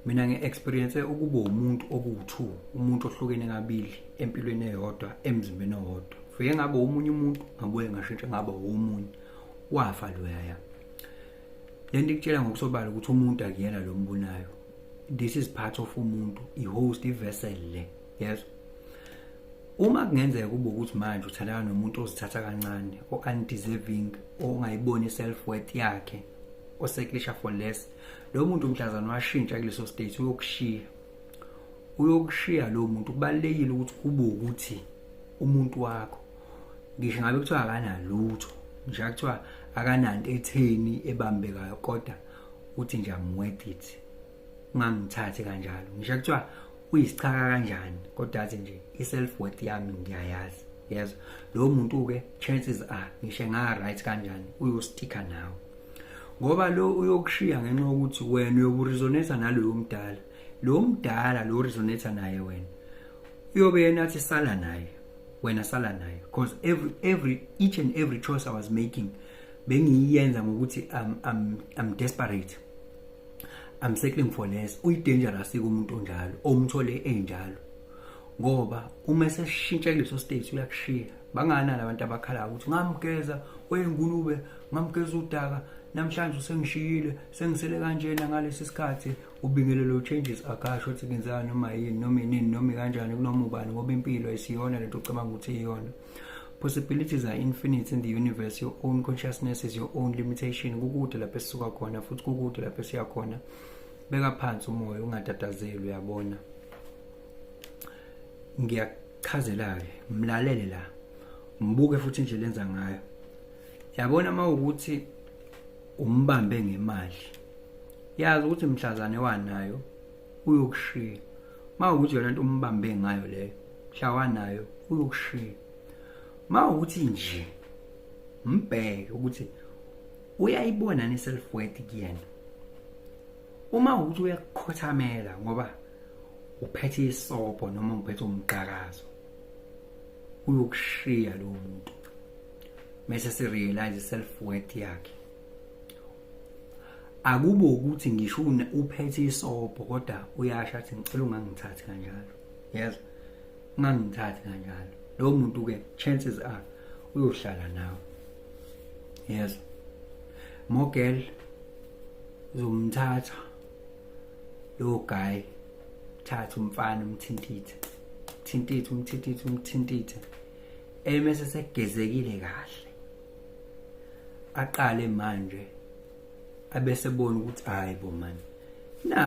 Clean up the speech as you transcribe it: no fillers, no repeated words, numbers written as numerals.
Mina ngi-experience ukuba umuntu oku-two, umuntu ohlukene kabili empilweni eyodwa, emzimbeni owodwa. Fike ngabe omunye umuntu, ngabuye ngashintsha ngaba omunye. Wafa loyaya. Le nto ikutshela ngokusobala ukuthi umuntu akuyena lo mbonayo. This is part of umuntu, i-host, i-vessel le. Yes. Uma kungenzeka kube ukuthi manje uthandana nomuntu ozithatha kancane, o-undeserving, ongayiboni i-self worth yakhe, osettlisha for less, lo muntu mhlazane washintsha kuleso state, uyokushiya. Uyokushiya lo muntu. Kubalulekile ukuthi kube ukuthi umuntu wakho, ngisho ngabe kuthiwa akanalutho nje, kuthiwa akananto etheni ebambekayo, kodwa uthi nje, "I'm worth it, ungangithathi kanjalo." Ngisho kuthiwa uyisichaka kanjani, kodwa athi nje, "I-self worth yami ngiyayazi." Yezwa lowo muntu-ke, chances are, ngisho nga-right kanjani, uyosticka nawe, ngoba lo uyokushiya ngenxa yokuthi wena uyokuresonate naloyo mdala. Lo mdala lo resonate naye wena, uyobe yena athi sala naye wena, sala naye, because every each and every choice I was making, bengiyenza ngokuthi I'm desperate, I'm settling for less. Uyi-dangerous kumuntu onjalo, omthole enjalo, ngoba uma eseshintsha kuleso state, uyakushiya. Banganani abantu abakhalayo ukuthi ngamgeza weyingulube, ngamgeza udaka, namhlanje usengishiyile, sengisele kanjena ngalesi sikhathi. Ubingelelo changes akasho ukuthi kenzeka noma yini, noma inini, noma kanjani, kunoma ubani, ngoba impilo ayisiyona lento ocabanga ukuthi iyona. Possibilities are infinite in the universe. Your own consciousness is your own limitation. Kukude lapho esisuka khona, futhi kukude lapho esiya khona. Beka phansi umoya, ungatatazeli. Uyabona, ngiyakuchazela-ke, mlalele la, mbuke futhi indlela enza ngayo. Yabona, uma ukuthi umbambe ngemali, yazi ukuthi mhlazane wanayo uyokushiya. Uma ukuthi yona nto umbambe ngayo leyo, mhla wanayo uyokushiya. Uma ukuthi nje mbheke ukuthi uyayibona ne-self worth kuyena, uma ukuthi uyakukhothamela ngoba uphethe isobho noma uphethe umqakazo, uyokushiya lo muntu mase si-realize self worth yakhe. Akube ukuthi ngisho uphethe isobho, kodwa uyasho athi, "Ngicela ungangithathi kanjalo, yes, ungangithathi kanjalo," lo muntu ke, chances are uyohlala nawe. Yes, mogel uzomthatha lo guy, thatha umfana, umthintithe, thintithe, umthintithe, umthintithe, emese segezekile kahle, aqale manje abese bona ukuthi hayi bo man na.